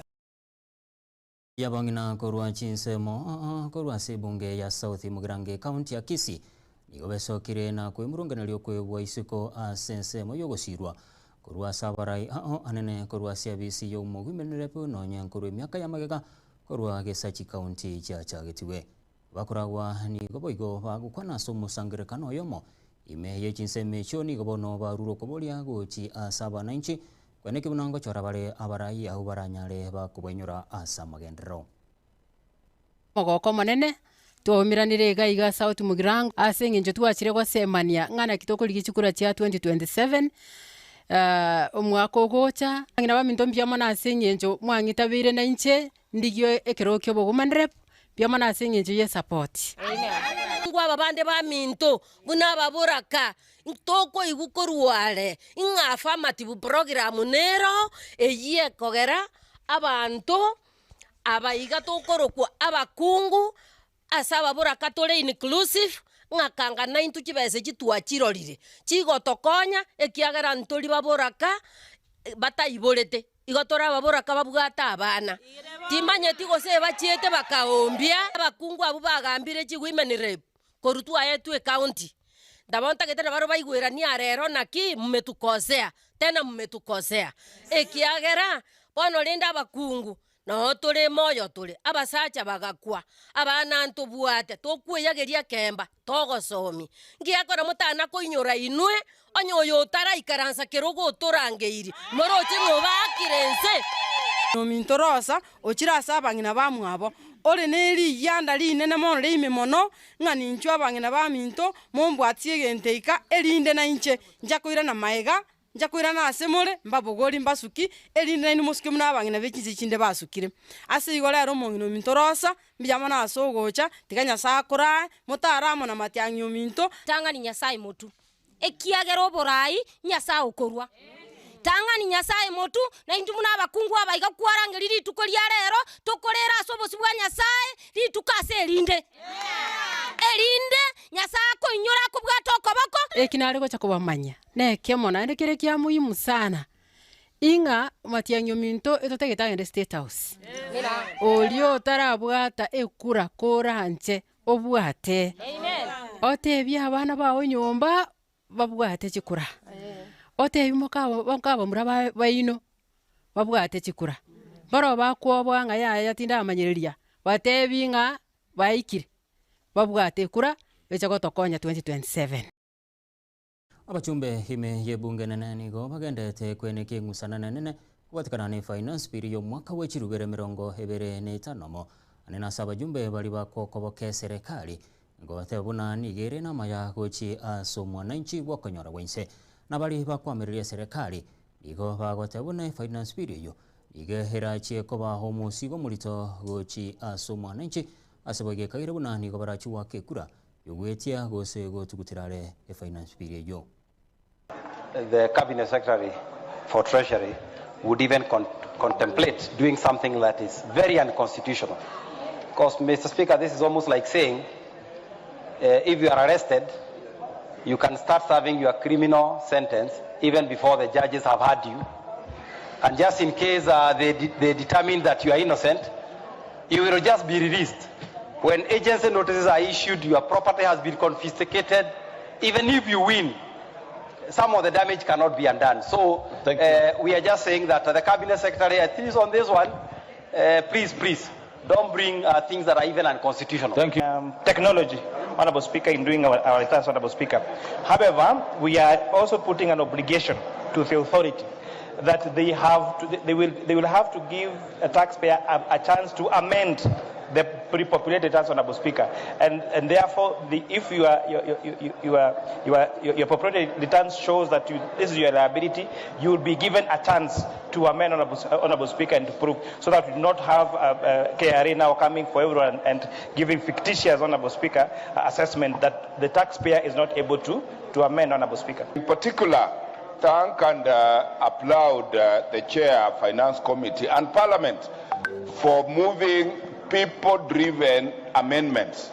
Yabang'ina korwa chinsemo korwa ase ebunge ya South Mugirango ekaunti ya Kisii nigo besokire na kwemurunganeria okwebwa isiko ase ensemo yogosirwa korwa ase abarai ao anene korwa ase abisi ya omoguimenerepu nonya nkorwa emiaka ya magega korwa gesa chikaunti chiachagetiwe. Bakoragwa nigo boigo bagokwana ase omosangerekano oyomo ime ye chinsemo echio nigo bono barure okoboria gochi ase abananchi kweneki buna ngochora bare abarai abwo baranyare bakobainyora ase amagenderero. Omogoko omonene, twaumeranire iga iga South Mugirango ase eng'encho twachire gosemania ng'a naki tokorigia chikura chia 2027, omwaka ogocha. Ng'ina baminto mbuya mono ase eng'encho mwang'itabeire na inche, ndigie ekerogo kia obogomanderep, mbuya mono ase eng'encho ya esapoti. Ngwa aba bande baminto buna ababoraka, ntokoigwa korwa are ng'a affirmative program nero eyio ekogera abanto aba iga tokorokwa abakungu ase ababoraka tore inclusive, ng'a kanga naintwe chibesa echi twachirorire, chigotokonya ekiagera ntori baboraka bataiborete. Igo tore ababoraka babwate abana. Timanyeti gose ebachiete bakaombia abakungu abwo bagambire chi women rep korwa twaetwe ecounty. Ndabo ntagete nabarobwo baigweranie are ero naki mmetukosea tena mmetukosea ekiagera bono rende abakungu noo tore moyo tore, abasacha bagakwa, abana ntobwate, tokweyageria ekeemba, togosomia. Ngiakora motana koinyora inwe, onye oyo otaraikaransa kerogo otorangeiri, moroche ng'a obaakire inse. Ominto Rosa ochire ase abang'ina bamwabo, ore ne rigianda rinene mono riaime mono, ng'a ninchwe abang'ina baminto, mombwatie egento ika, erinde nainche ncha koirana magega, ncha koirana ase more, mbabogori mbasuki, erinde nainwe mosuke buna abang'ina be chinse chinde basukire. Ase igo rero omong'ina ominto Rosa, mbuya mono ase ogocha, tiga Nyasae akorae, motare amo na matiang'i ominto. Tang'ani Nyasae motu, ekiagera oborai Nyasae okorua. Tang'ani Nyasae motu, na intwe buna abakungu aba iga kwarangeria rituko ria rero, tokorera ase obosio bwa Nyasae rituko ase erinde, erinde Nyasae akoinyore akobwate okoboko. Eki nare gocha kobamanyia nekemo naende kere kia muhimu sana. Ing'a Matiang'i ominto etotagete agende State House. Oria otarabwata ekura koranche obwate. Otebie abana bao nyomba babwate chikura. Otebie moka moka abamura ba baino babwate chikura. Barobwo bakwoboa ng'a yaya tindamanyereria, batebi ng'a baikire, babwate ekura eche gotokonya 2027. Abachumbe ime y'ebunge enene nigo bagenderete kwenekia eng'usanano enene kobwatekana ne Finance Bill y'omwaka bwe chirubere 25 omo. Ane nase abajumbe baria bakokoboka eserekari ngoteba buna nigo ere namaya gochi ase omwananchi bw'okonyora gwa inse. Na baria bakoamereria eserekari nigo bagoteba buna Finance Bill eyio nigo erachie koba omosigo omorito gochi ase omwananchi ase boigo ekageire buna nigo barachie goaka ekura Yogoetia gose gotugutera are efinance bill eyio. The Cabinet Secretary for Treasury would even con contemplate doing something that is very unconstitutional. Because, Mr. Speaker, this is almost like saying if you are arrested, you can start serving your criminal sentence even before the judges have heard you. And just in case they, de they determine that you are innocent, you will just be released. When agency notices are issued, your property has been confiscated. Even if you win, some of the damage cannot be undone. So we are just saying that the Cabinet Secretary, at least on this one, please, please, don't bring things that are even unconstitutional. Thank you. Technology, Honorable Speaker, in doing our returns, Honorable Speaker. However, we are also putting an obligation to the authority that they have to, they will, they will have to give a taxpayer a chance to amend the pre-populated returns, Honorable Speaker, and therefore, the, if you are, you, you, are, you are, your populated returns shows that you, this is your liability, you will be given a chance to amend, Honorable Speaker, and to prove, so that we do not have KRA now coming for everyone and giving fictitious, Honorable Speaker, assessment that the taxpayer is not able to amend, Honorable Speaker. In particular, thank and applaud the Chair, Finance Committee and Parliament for moving people-driven amendments.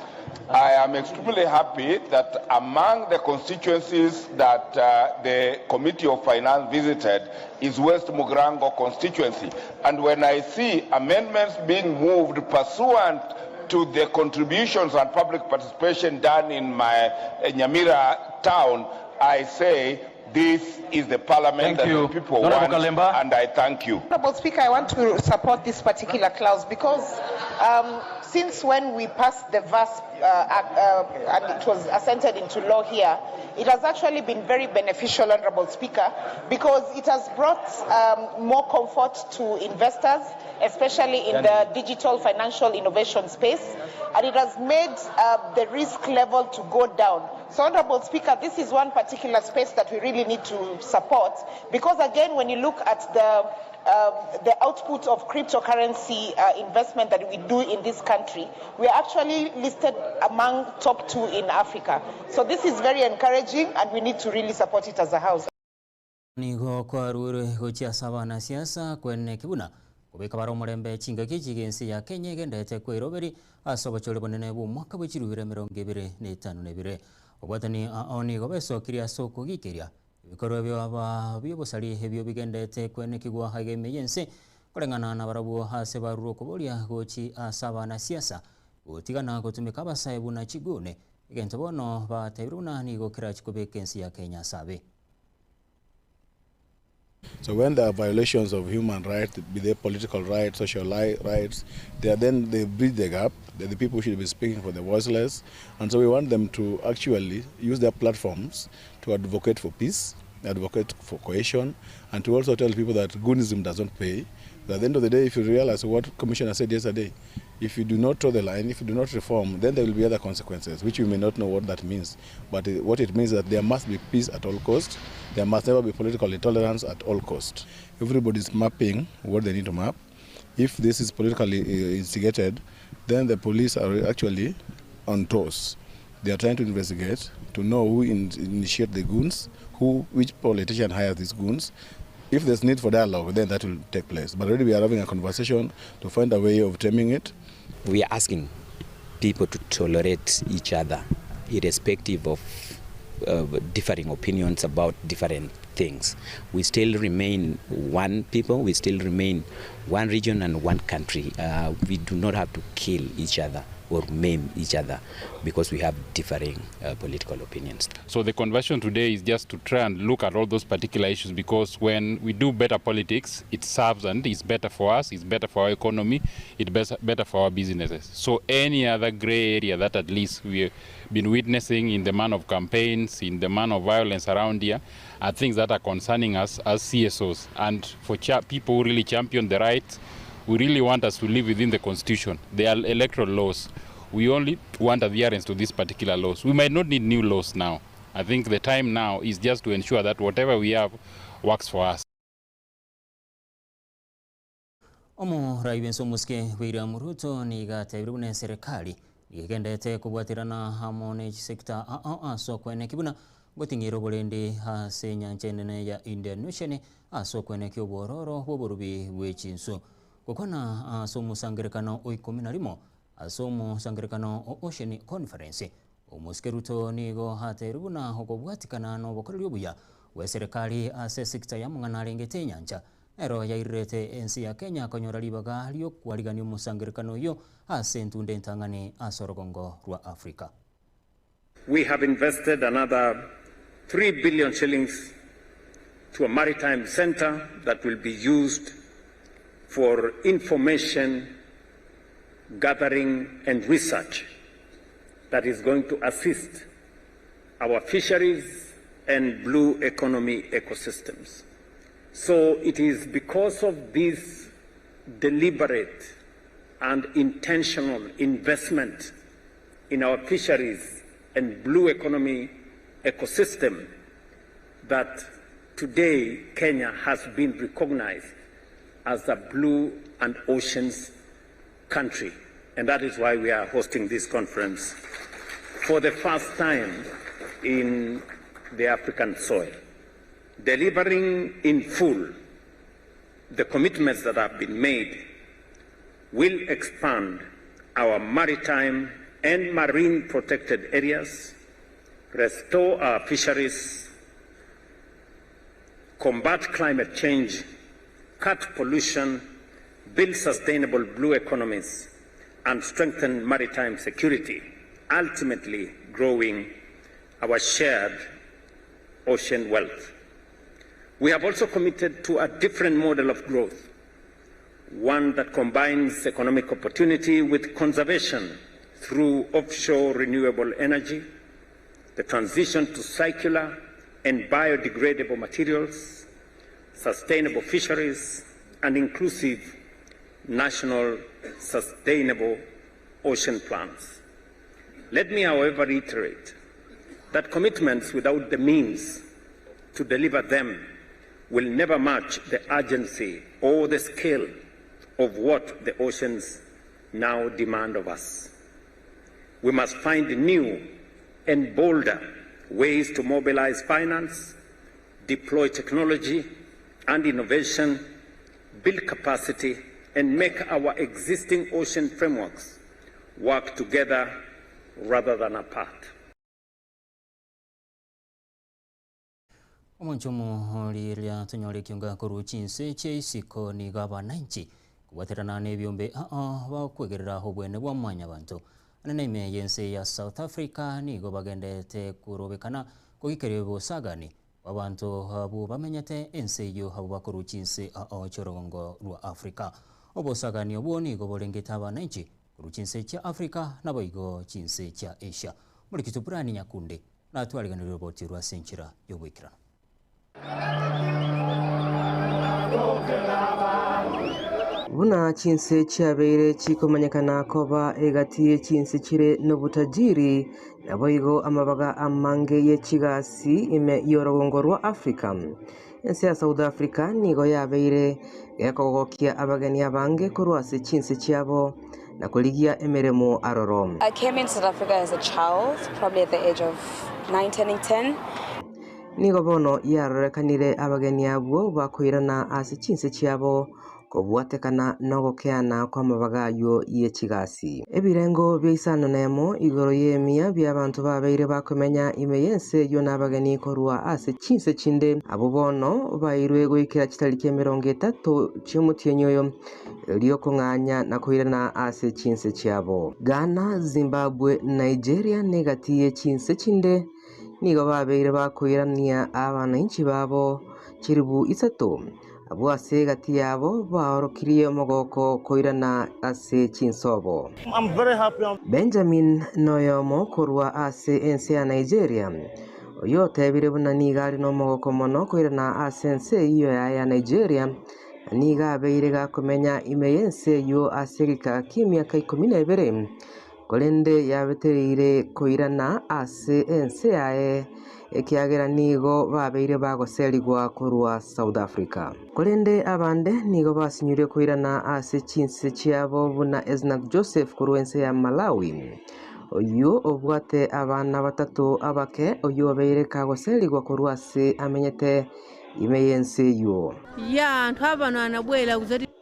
I am extremely happy that among the constituencies that the Committee of Finance visited is West Mugirango constituency. And when I see amendments being moved pursuant to the contributions and public participation done in my Nyamira town, I say this is the parliament Thank that you. the people Honorable want, Kalemba. and I thank you. Honorable Speaker, I want to support this particular clause because since when we passed the VAS Act, and it was assented into law here, it has actually been very beneficial, Honorable Speaker, because it has brought more comfort to investors, especially in the digital financial innovation space, and it has made the risk level to go down. So, Honorable Speaker, this is one particular space that we really need to support, because again, when you look at the output of cryptocurrency investment that we do in this country, we are actually listed among top 2 in Africa. So this is very encouraging, and we need to really support it as a house. Nigo kwarure gochia ase abanasiasa kwene kibuna kobeka bara omorembe chingaki chigensi ya Kenya egendete kweroberi ase obochori bonene bwa omwaka bwa chirubire 2052. Obwatani ao nigo besokirie ase okogikeria ebikorwa byaba by'obosari ebio bigendete kwenekigwa aiga yense koreng'ana na barabwo ase barure okoboria gochi ase abanasiasa gotigana gotumeka abasae buna chigune egento bono batebire buna nigo kerachi kobeka ensi ya Kenya asabe. So when there are violations of human rights, be they political rights, social rights, they are then they bridge the gap. The people should be speaking for the voiceless. And so we want them to actually use their platforms to advocate for peace, advocate for cohesion, and to also tell people that goonism doesn't pay. At the end of the day, if you realize what Commissioner said yesterday, if you do not draw the line, if you do not reform, then there will be other consequences, which you may not know what that means. But what it means is that there must be peace at all costs. There must never be political intolerance at all costs. Everybody's mapping what they need to map. If this is politically instigated, then the police are actually on toes. They are trying to investigate to know who initiated the goons, which politician hires these goons. If there's need for dialogue, then that will take place. But already we are having a conversation to find a way of taming it. We are asking people to tolerate each other, irrespective of differing opinions about different things. We still remain one people, we still remain one region and one country. We do not have to kill each other or maim each other because we have differing political opinions. So the conversion today is just to try and look at all those particular issues, because when we do better politics, it serves and it's better for us, it's better for our economy, it's better for our businesses. So any other gray area that at least we've been witnessing in the man of campaigns, in the man of violence around here, are things that are concerning us as CSOs. And for people who really champion the rights, we really want us to live within the constitution. There are electoral laws. We only want adherence to these particular laws. We might not need new laws now. I think the time now is just to ensure that whatever we have works for us. Omorai bwense omosike William Ruto nigo atebire buna eserekari nigo egendete kobwaterana amo ne chisector ao ase okweneki buna ngoting'era oborendi ase enyancha enene ya Indian Ocean ase okweneki obwororo bwa oborubi bwe chinsu. Gokwana ase omosangerekano o ikomi na rimo ase omosangerekano o Ocean Conference, omosike Ruto nigo atebire buna okobwatikana na obokoreri obuya bwa eserekari ase esector y'amang'ana arengete enyancha ero yairirete ense ya Kenya konyora ribaga ri'okwarigania omosangerekano oyio ase entunde entang'ani ase orogongo rwa Africa. We have invested another 3 billion shillings to a maritime center that will be used for information gathering and research that is going to assist our fisheries and blue economy ecosystems. So it is because of this deliberate and intentional investment in our fisheries and blue economy ecosystem that today Kenya has been recognized as a blue and oceans country. And that is why we are hosting this conference for the first time in the African soil, delivering in full the commitments that have been made will expand our maritime and marine protected areas, restore our fisheries, combat climate change, cut pollution, build sustainable blue economies, and strengthen maritime security, ultimately growing our shared ocean wealth. We have also committed to a different model of growth, one that combines economic opportunity with conservation through offshore renewable energy, the transition to circular and biodegradable materials, sustainable fisheries, and inclusive national sustainable ocean plans. Let me, however, reiterate that commitments without the means to deliver them will never match the urgency or the scale of what the oceans now demand of us. We must find new and bolder ways to mobilize finance, deploy technology and innovation, build capacity, and make our existing ocean frameworks work together rather than apart. Omonche omoriria tonyore ekionga korwa chinse chia isiko nigo abananchi kobwaterana na ebiombe ao bakwegerera obwene bwa mwanyabanto. Ane ime y'ense ya South Africa nigo bagendete korobekana kogikeria obosagani bwa abanto abwo bamenyete ense eyio abwo bakorwa chinse ao chi'orogongo rwa Africa. Obosagani obwo nigo borengete abananchi korwa chinse chia Africa naboigo chinse chia Asia. Morikito Brian Nyakundi natwariganirie roboti rwa ase enchera y'oboikeranu. Buna chinse chiabeire chikomanyekana koba egati ye chinse chire nobotajiri, naboigo amabaga amange ye chigasi ime y'orogongo rwa Africa. Ense ya South Africa nigo yabeire gekogokia abageni abange korwa ase chinse chiabo na korigia emeremo aroro. I came in South Africa as a child, probably at the age of 9, turning 10. Nigo bono yarorekanire abageni abwo bakoirana ase chinse chiabo Kobwatekana nogokeana kw'amabaga ayio ye chigasi. Ebirengo bia isano nemo igoro y'emia bi'abanto babeire bakomenya ime y'ense eyio nabageni korwa ase chinse chinde, abwo bono bairwe goikera chitariki emerongo etato chi'omotienyi oyo, erio kong'anya na koirana ase chinse chiabo. Ghana, Zimbabwe, Nigeria negati ye chinse chinde nigo babeire bakoirania abanainchi babo chilifu isato. Abwo ase egati yabo baorokirie omogoko koirana ase chinsobo. Benjamin noyomo korwa ase ense ya Nigeria, oyio otebire buna nigo are nomogoko mono koirana ase ense eyio yaye ya Nigeria, na nigo abeire gakomenya ime y'ense eyio ase egeka ki'emiaka ikomi na ebere. Korende yabetereire koirana ase ense yaye, ekiagera nigo babeire bagoserigwa korwa South Africa. Korende abande nigo basinyirwe koirana ase chinse chiabo buna Esnath Joseph korwa ense ya Malawi, oyio obwate abana batato abake oyio obeire kagoserigwa korwa ase amenyete ime y'ense eyio.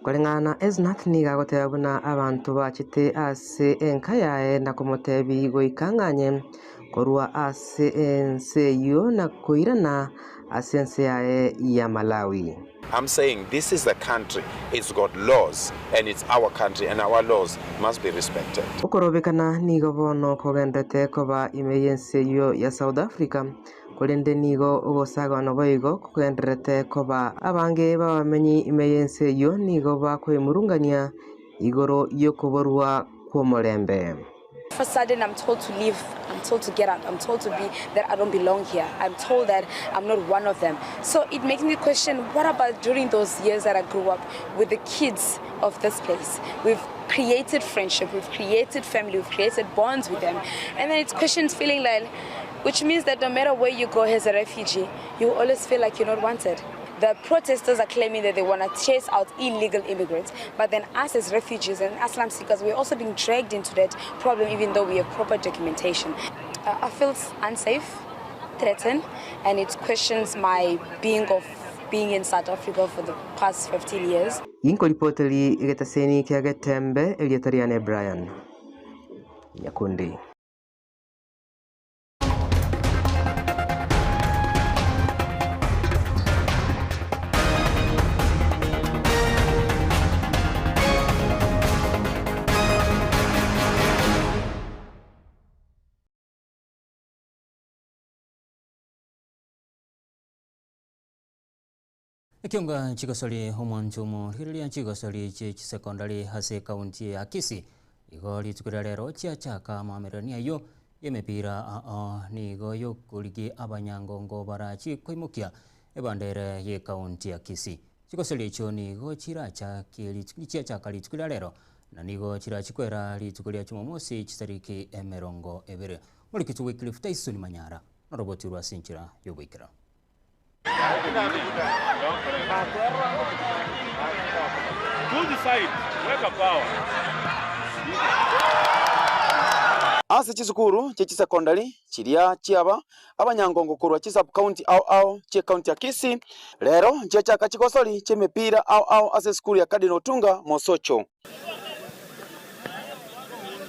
Koreng'ana na Esnath nigo agoteba buna abanto bachete ase enka yaye na komotebia goika ng'anye korwa ase ense eyio na koirana ase ense yaye ya Malawi. I'm saying this is a country, it's got laws and it's our country and our laws must be respected. Okorobekana nigo bono kogenderete koba ime y'ense eyio ya South Africa Korende nigo ogosagana boigo kogendererete koba. Abange b'abamenyi ime y'ense eyio nigo bakwemurungania igoro y'okoborwa kw'omorembe. Of a sudden I'm told to leave, I'm told to get out, I'm told to be that I don't belong here, I'm told that I'm not one of them. So it makes me question what about during those years that I grew up with the kids of this place? We've created friendship, we've created family, we've created bonds with them. And then it's questions feeling like, which means that no matter where you go as a refugee, you always feel like you're not wanted. The protesters are claiming that they want to chase out illegal immigrants, but then us as refugees and asylum seekers, we're also being dragged into that problem even though we have proper documentation. Uh, I feel unsafe, threatened, and it questions my being of being in South Africa for the past 15 years. Inkoripoteri egetaseni kia Getembe erieta riane Brian Nyakundi. Ekionga chigosori omwancho omorigereria chigosori chie chisekondari ase ekaunti ya Kisii igo rituko ria rero chiachaka amamererania ayio y'emepira ao nigo yokorigia abanyangongo barachi koimokia ebandera y'ekaunti ya Kisii. Chigosori echio nigo chirachakie chiachaka rituko ria rero na nigo chirachi kwera rituko ria Jumamosi chitariki emerongo ebere. Omorikiti Wycliffe Tyson Manyara noroboti rwa ase enchera y'oboikeranu. Ase chisukuru chie chisekondari chiria chiaba abanyangongo korwa chisub-county ao ao chi'ecounty ya Kisii, rero nchiachaka chigosori chi'emepira ao ao ase esukuru ya Cardinal Otunga Mosocho.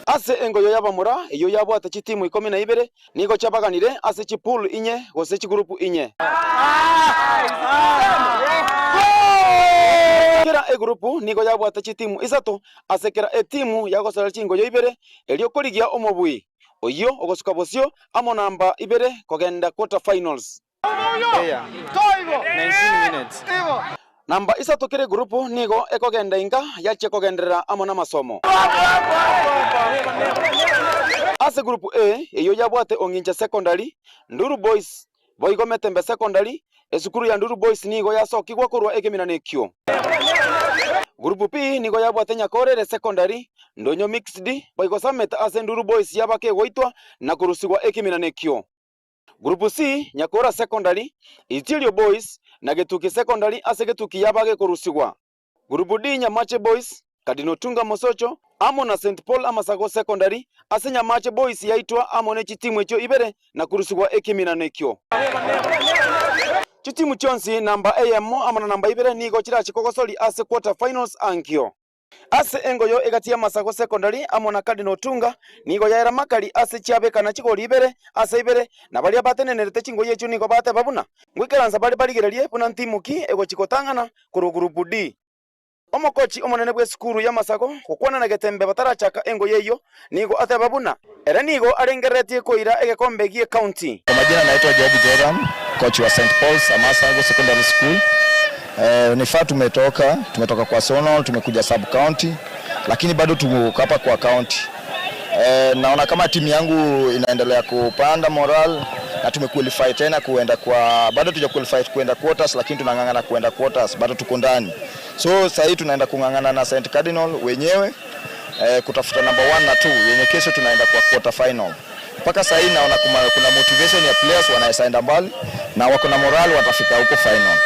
Ase engoyo y'abamura eyio yabwate chitimu ikomi na ibere, nigo chiabaganire ase chipool inye gose chigurupu inye. Kera egurupu nigo yabwate chitimu isato, ase kera etimu yagosorera chingoyo ibere, erio korigia omobui, oyio ogosuka bosio amo namba ibere kogenda quarter finals. Namba isato kera egurupu nigo ekogenda inka yachia kogenderera amo namasomo. Ase group A eyio yabwate Ong'incha Secondary, Nduru Boys, boigo Metembe Secondary, esukuru ya Nduru Boys nigo yasokigwa korwa egeminano ekio. Group B nigo yabwate Nyakorere Secondary, Ndonyo Mixed, boigo Summit ase Nduru Boys yaba kegoitwa na korusigwa ekeminano ekio. Group C, Nyakora Secondary, Itierio Boys, na Getuki Secondary ase Getuki yaba gekorusigwa. Group D, Nyamache Boys, Cardinal Otunga Mosocho, amo na St Paul Amasago Secondary ase Nyamache Boys yaitwa amo ne chitimu echio ibere na korusigwa ekeminano ekio. Chitimu chionsi namba eyemo amo na namba ibere nigo chirache kogosoria ase quarter finals ankio. Ase engoyo egati y'Amasago Secondary amo na Cardinal Otunga nigo yaera makari ase chiabekana chigori ibere ase ibere, na baria batenenerete chingoyo echio nigo bateba buna ngoikaransa bare barigererie buna ntimu ki egochi gotang'ana korwa Group D. Omokochi omonene bw'esukuru y'Amasago gokwana na Getembe batarachaka engoyo eyio nigo ateba buna ere nigo arengereretie koira egekombe gi'ecounty. Kwa majina naitwa Job Joram, coach wa St Paul's Amasago Secondary School. Eh, ni far tumetoka, tumetoka kwa Sonol, tumekuja sub county, lakini bado tuko hapa kwa county. Eh, naona kama timu yangu inaendelea kupanda moral na tumequalify tena kuenda kwa bado tuja qualify kuenda quarters, lakini tunang'ang'ana kuenda quarters, bado tuko ndani. So sasa hii tunaenda kung'ang'ana na St Cardinal wenyewe eh, kutafuta number 1 na 2 yenye kesho tunaenda kwa quarter final. Mpaka sasa hii naona kuma, kuna motivation ya players wanaweza enda mbali na wako na moral watafika huko final.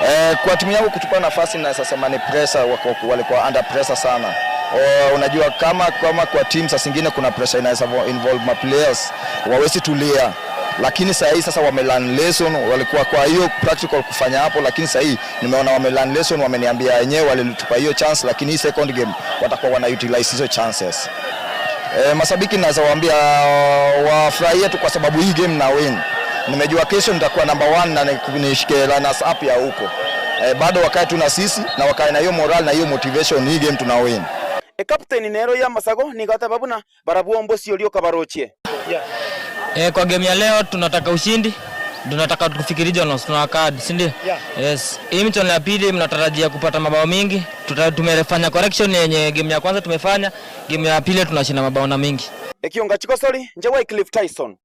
Eh, kwa timu yangu kutupa nafasi naweza sema ni pressure, wako walikuwa under pressure sana. O, unajua kama kama kwa team saa zingine kuna pressure inaweza involve ma players wawezi tulia, lakini saa hii sasa wame learn lesson, walikuwa kwa hiyo practical kufanya hapo, lakini saa hii nimeona wame learn lesson, wameniambia wenyewe walitupa hiyo chance, lakini hii second game watakuwa wana utilize hizo chances. E, mashabiki naweza waambia wafurahie tu kwa sababu hii game na win. Nimejua kesho nitakuwa number one na nishike runners up ya huko. E, bado wakae tu na sisi na wakae na hiyo moral na hiyo motivation, hii game tuna win. Ekapteni nero y'Amasago nigo ateba buna barabwo mbosio kabarochie. Eh, kwa game ya leo tunataka ushindi, tunataka kufika regionals, tuna card, si ndio? Yeah. Yes. Hii mchuano ya pili mnatarajia kupata mabao mingi. Tumefanya correction yenye game ya kwanza tumefanya, game ya pili tunashinda mabao na mingi. Ekionga chikosori nje Wycliffe Tyson.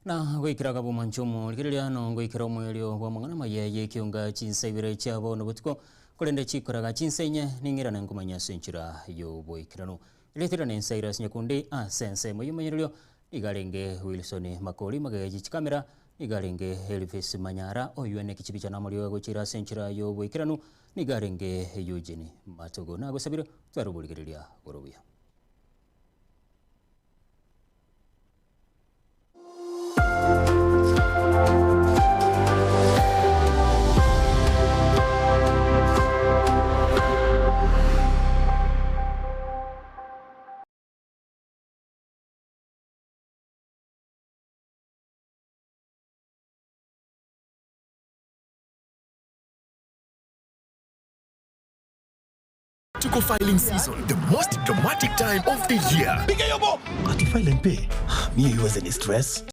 Na goikera kabomanche omorigereria no goikera omoerio bw'amang'ana amaya y'ekionga chinsa ibere chia bono botuko korende chikoraga chinsa inye ning'erane nkomanya ase enchera y'oboikeranu eretera na ensa ira ase nyakundi ase ensemo y'omonyererio niga arenge Wilson Makori magechi chikamera niga arenge Elvis Manyara oyuane kichibicha namorio gochira ase enchera y'oboikeranu niga arenge Eugene Matogo nagosabire tware oborigereria boro buya. Tuko filing season, the most dramatic time of the year. Ati file and pay. Me, you ni stress.